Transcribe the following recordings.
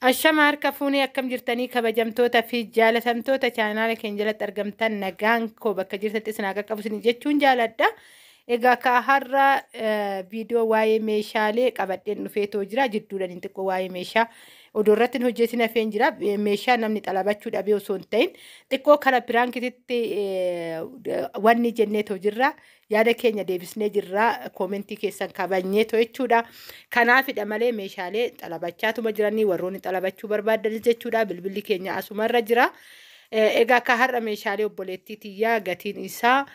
Ashama harka fuunee akkam jirtanii kabajamtoota fi jaalatamtoota chaanaala keenya jalatti argamtan nagaan koo bakka jirtanitti isin haa qaqqabu isin jechuun jaaladha. Egaa ka har'a viidiyoo waa'ee meeshaalee qabadheen dhufeetoo jira. Jidduudhaan hin xiqqoo waa'ee meeshaa odoo irratti hin hojjetin hafeen jira. Meeshaa namni xalabachuu dhabee osoo hin ta'in xiqqoo kara piraankititti wanni jenneetoo jirra. Yaada keenya deebisnee jirra. Koomentii keessan kabajneetoo jechuudha. Kanaafidha malee meeshaalee xalabachaatuma jiranii warroonni xalabachuu barbaadan jechuudha. Bilbilli keenya asumarra jira. Egaa akka har'a meeshaalee obboleettii tiyyaa gatiin isaa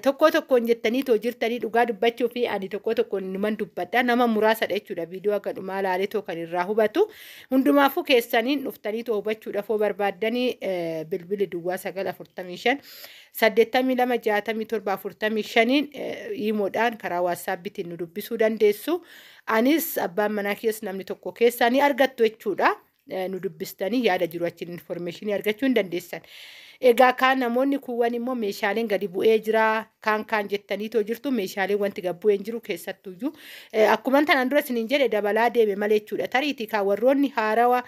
tokko tokkoon jettanii too jirtanii dhugaa dubbachuu fi ani tokko tokkoon numan dubbadha. Nama muraasadha jechuudha. Viidiyoo akka dhumaa laalee too kan irraa hubatu. Hundumaafuu keessaniin dhuftanii too hubachuudhaaf hoo barbaaddanii bilbilli duwwaa 945 82 67 45 iimoodhaan karaa waatsaappiitiin nu dubbisuu dandeessu. Anis abbaan manaa keessa namni tokko keessaa ni argattu jechuudha. Nu dubbistanii yaada jiru achiin informeeshinii argachuu hin dandeessan. Egaa kaan namoonni kuuwwan immoo meeshaaleen gadi bu'ee jira kaan kaan jettanii too jirtu meeshaaleen wanti gad bu'ee hin jiru keessattuyyuu akkuma tanaan dura isiniin jedhe dabalaa deeme malee jechuudha. Tariitii kaan warroonni haarawa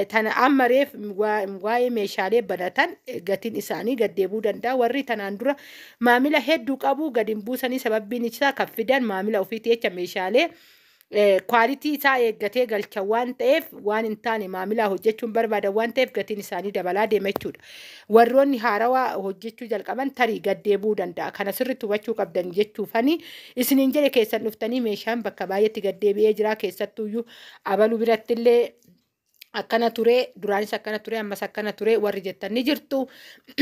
tana amma reef waa'ee meeshaalee banatan gatiin isaanii gad deebi'uu danda'a. Warri tanaan dura maamila hedduu qabu gad hin buusanii sababbiin isaa kan fidan maamila ofiiti jecha meeshaalee kwaalitii isaa eeggatee galcha waan ta'eef waan hin taane maamilaa hojjechuun barbaadan waan ta'eef gatiin isaanii dabalaa deema jechuudha. Warroonni haarawaa hojjechuu jalqaban tarii gad deebi'uu danda'a. Kana sirriitti hubachuu qabdan jechuufani isiniin jedhe keessan dhuftanii meeshaan bakka baay'eetti gad deebi'ee jira keessattuyyuu abaluu birattillee akkana ture duraanis akkana ture ammas akkana ture warri jettan ni jirtu.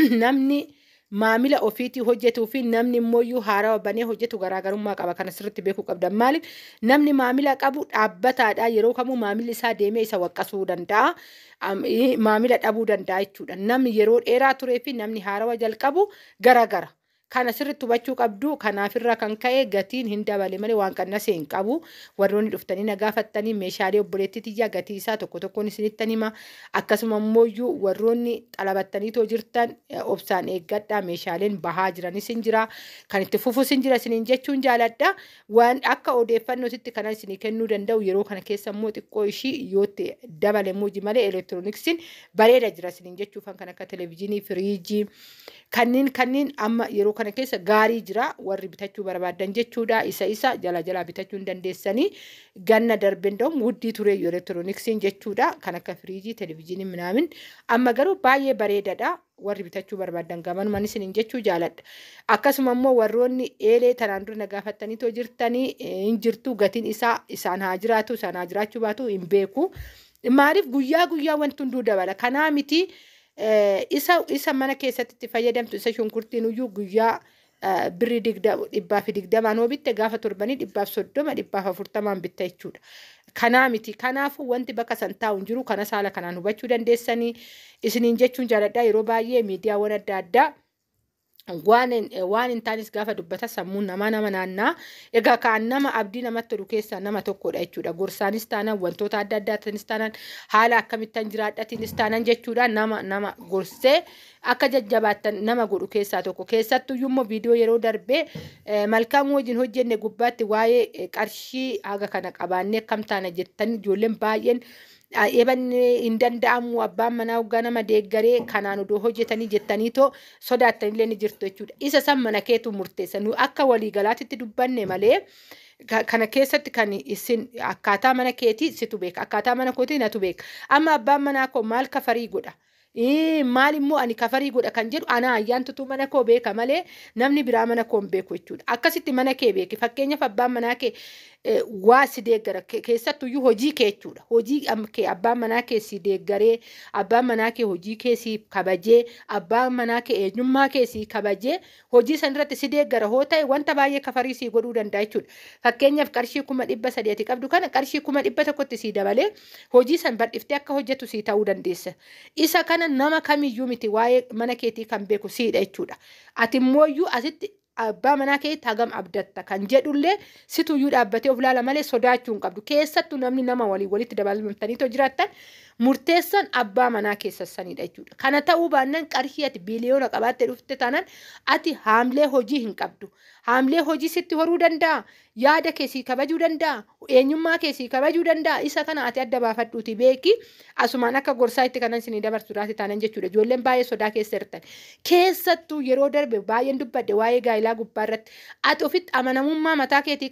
Namni maamila ofiitii hojjetuu fi namni immoo haarawa banee hojjetu garaagarummaa qaba. Kana sirriitti beekuu qabdan. Maaliif namni maamila qabu dhaabbataadha. Yeroo kamuu maamilli isaa deemee isa waqqasuu danda'a. Maamila dhabuu danda'a jechuudha. Namni yeroo dheeraa turee fi namni haarawa jalqabu garaagara. Kana sirriitti hubachuu qabdu. Kanaafirraa kan ka'e gatiin hin dabale malee waan qannasee hin qabu. Warroonni dhuftanii na gaafattanii meeshaalee obboleettii tiyyaa gatii isaa tokko tokkoon isinittan hima. Akkasuma immoo warroonni xalabattanii too jirtan obsaan eeggadhaa. Meeshaaleen bahaa jiranis hin jira. Kan itti fufus hin jira isiniin jechuun jaaladha. Waan akka odeeffannootitti kanan isinii kennuu danda'u yeroo kana keessa immoo xiqqoo ishii yootti dabale immoo malee elektirooniksiin bareeda jira isiniin jechuufan kan akka televezyiinii, firiijii kanneen amma yeroo kana keessa gaarii jira warri bitachuu barbaadan jechuudha. Isa jala jalaa bitachuu hin dandeessanii ganna darbeen da'u wuddii ture elektirooniksiin jechuudha. Kan akka firiijii, televezyiinii minaamin amma garuu baay'ee bareedaadha. Warri bitachuu barbaadan gamanumaan isiniin jechuu jaaladha. Akkasuma immoo warroonni eelee tanaan dura na gaafattanii too jirtanii hin jirtu gatiin isaa isaan haa jiraatu isaan haa jiraachuu baatu hin beeku. Maaliif guyyaa guyyaa wanti hunduu dabala. Kanaa miti isa mana keessatti itti fayyadamtu isa shunkurtiin iyyuu guyyaa birrii 120 hoo bitte gaafa torbanii 130 140 bitta jechuudha. Kanaa miti. Kanaafuu wanti bakka san taa'u hin jiru. Kana saala kanaan hubachuu dandeessanii isiniin jechuun jaaladha. Yeroo baay'ee miidiyaawwan adda addaa waan hin taanes gaafa dubbata sammuun namaa nama naannaa. Egaa kaan nama abdii namatti tolu keessaa nama tokkodha jechuudha. Gorsaanis taanaan wantoota adda addaatiinis taanaan haala akkamittan jiraadhatiinis taanaan jechuudha. Nama gorsee akka jajjabaattan nama godhu keessaa tokko. Keessattuyyuu immoo viidiyoo yeroo darbee malkaamuu wajjin hojjenne gubbaatti waa'ee qarshii haga kana qabaannee akkam taana jettan ijoolleen baay'een eeban hin danda'amu abbaan manaa hoggaa nama deeggaree kanaan odoo hojjetanii jettanii too sodaattanillee ni jirtu jechuudha. Isa san mana keetu murteessa. Nu akka waliigalaatitti dubbanne malee kana keessatti kan isin akkaataa mana keetii situ beeka. Akkaataa mana kootii natu beeka. Amma abbaan manaa koo maal kafarii godha? Maal immoo ani kafarii godha kan jedhu ana ayyaantutu mana koo beeka malee namni biraa mana koo hin beeku jechuudha. Akkasitti mana kee beeki. Fakkeenyaaf abbaan manaa kee waa si deeggara keessattuyyuu hojii kee jechuudha. Hojii kee abbaan manaa kee si deeggaree abbaan manaa kee hojii kee si kabajee abbaan manaa kee eenyummaa kee si kabajee hojii san irratti si deeggara hoo ta'e wanta baay'ee kafarii si godhuu danda'a jechuudha. Fakkeenyaaf qarshii 300,000 ati qabdu kana qarshii 100,000 si dabalee hojii san bal'iftee akka hojjetu si ta'uu dandeessa. Isa kana nama kamiyyuu miti waa'ee mana keetii kan beeku siidha jechuudha. Ati immoo asitti abbaa manaa keetti hagam abdatta kan jedhullee situyyuu dhaabbatee of laala malee sodaachuu hin qabdu. Keessattuu namni nama waliin walitti dabalamtanii too jiraattan murteessan abbaa manaa keessassanidha jechuudha. Kana ta'uu baannaan qarshii ati biliyoona qabaattee dhufte taanaan ati haamlee hojii hin qabdu. Haamlee hojii sitti horuu danda'a. Yaada kee sii kabajuu danda'a? Eenyummaa kee sii kabajuu danda'a? Isa kana ati adda baafadhuuti beeki. Asumaan akka gorsaa itti kanan isinii dabarsu raati taanan jechuudha. Ijoolleen baay'ee sodaa keessa jirtan. Keessattuu yeroo darbe baay'een dubbadhe waa'ee gaa'ilaa gubbaa irratti. Ati ofitti amanamummaa mataa keetii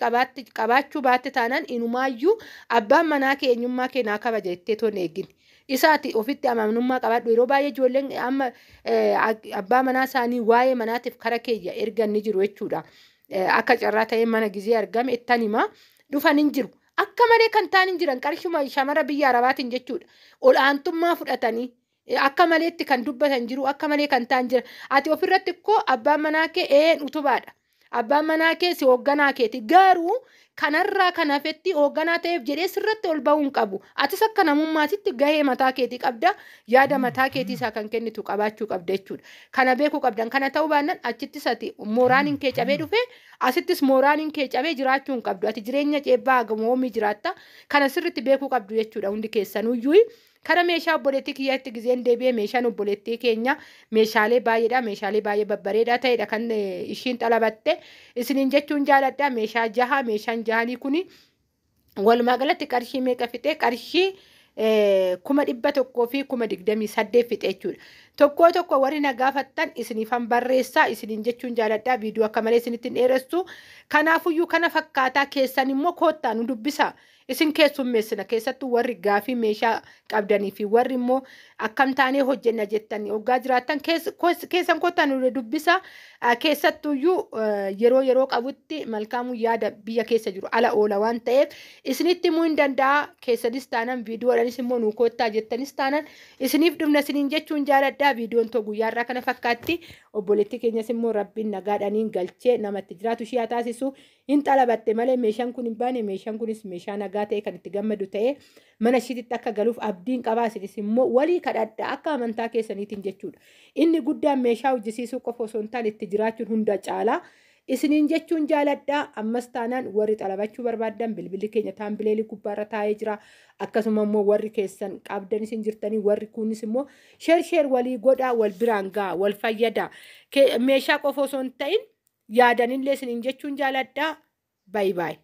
qabaachuu baatte taanaan inumaayyuu abbaan manaa kee eenyummaa kee naa kabaja jettee toon eegin. Isaati ofitti amanamummaa qabaadhu. Yeroo baay'ee ijoolleen amma abbaa manaa isaanii waa'ee manaatiif kara keeyya ergan ni jiru jechuudha. Akka carraa ta'ee mana gizee argame ittan himaa dhufan hin jiru. Akka malee kan ta'an hin jiran qarshuma shamara biyya Arabaatiin jechuudha. Ol'aantummaa fudhatanii akka maleetti kan dubbatan jiru, akka malee kan ta'an jira. Ati ofirratti koo abbaan manaa kee een utubaadha. Abbaan manaa kee si hoogganaa keeti. Garuu kanarraa kan hafetti hoogganaa ta'eef jedhee sirratti ol ba'uu hin qabu. Atis akka namummaatitti gahee mataa keetii qabda. Yaada mataa keetii isaa kan kennitu qabaachuu qabda jechuudha. Kana beekuu qabdan. Kana ta'uu baannaan achittis ati mooraaniin kee cabee dhufe, asittis mooraaniin kee cabee jiraachuu hin qabdu. Ati jireenya ceebbaa hagamoomii jiraatta. Kana sirriitti beekuu qabdu jechuudha hundi keessanuyyuu. Kara meeshaa obboleettii kiyyaatti gizeen deebi'ee, meeshaan obboleettii keenya meeshaalee baay'eedha. Meeshaalee baay'ee babbareedaa ta'edha kan ishiin xalabatte. Isiniin jechuun jaaladha. Meeshaa jaha, meeshaan jahanii kuni walumaa galatti qarshii meeqa fixee? Qarshii 128,000 fixe jechuudha. Tokko tokko warri na gaafattan isiniifan barreessaa isiniin jechuun jaaladha. Viidiyoo akka malee isinitti hin dheeressu. Kanaafuyyuu kana fakkaataa keessan immoo koottaa nu dubbisa. Isin keessummeessina, keessattuu warri gaafii meeshaa qabdanii fi warri immoo akkam taanee hojjenna jettanii hoggaa jiraattan keessan koottaa nu dubbisa. Keessattuyyuu yeroo yeroo qabutti Malkaamuu yaada biyya keessa jiru ala oola waan ta'eef isinitti himuu hin danda'a. Keessanis taanan viidiyoodhaanis immoo nu koottaa jettanis taanan isiniif dhufna isiniin jechuun jaaladha. Viidiyoon too guyyaarraa kana fakkaatti. Obboleettii keenyas immoo Rabbiin nagaadhaaniin galchee namatti jiraatu ishee haa taasisu. Hin xalabatte malee meeshaan kun hin baane. Meeshaan kunis meeshaa nagaa ta'e kan itti gammadu ta'e mana ishiitti akka galuuf abdiin qabaa. Isinis immoo walii kadhadha akka amantaa keessaniitiin jechuudha. Inni guddaan meeshaa hojjisiisuu qofa osoo hin taane itti jiraachuun hunda caalaa isiniin jechuun jaaladha. Ammas taanaan warri xalabachuu barbaaddan bilbilli keenya taambileelii gubbaarra taa'ee jira. Akkasuma immoo warri keessan qabdan isin jirtanii, warri kunis immoo share share walii godhaa, wal biraan ga'a, wal fayyada. Meeshaa qofa osoo hin ta'in yaadanillee isiniin jechuun jaaladha. Bye bye.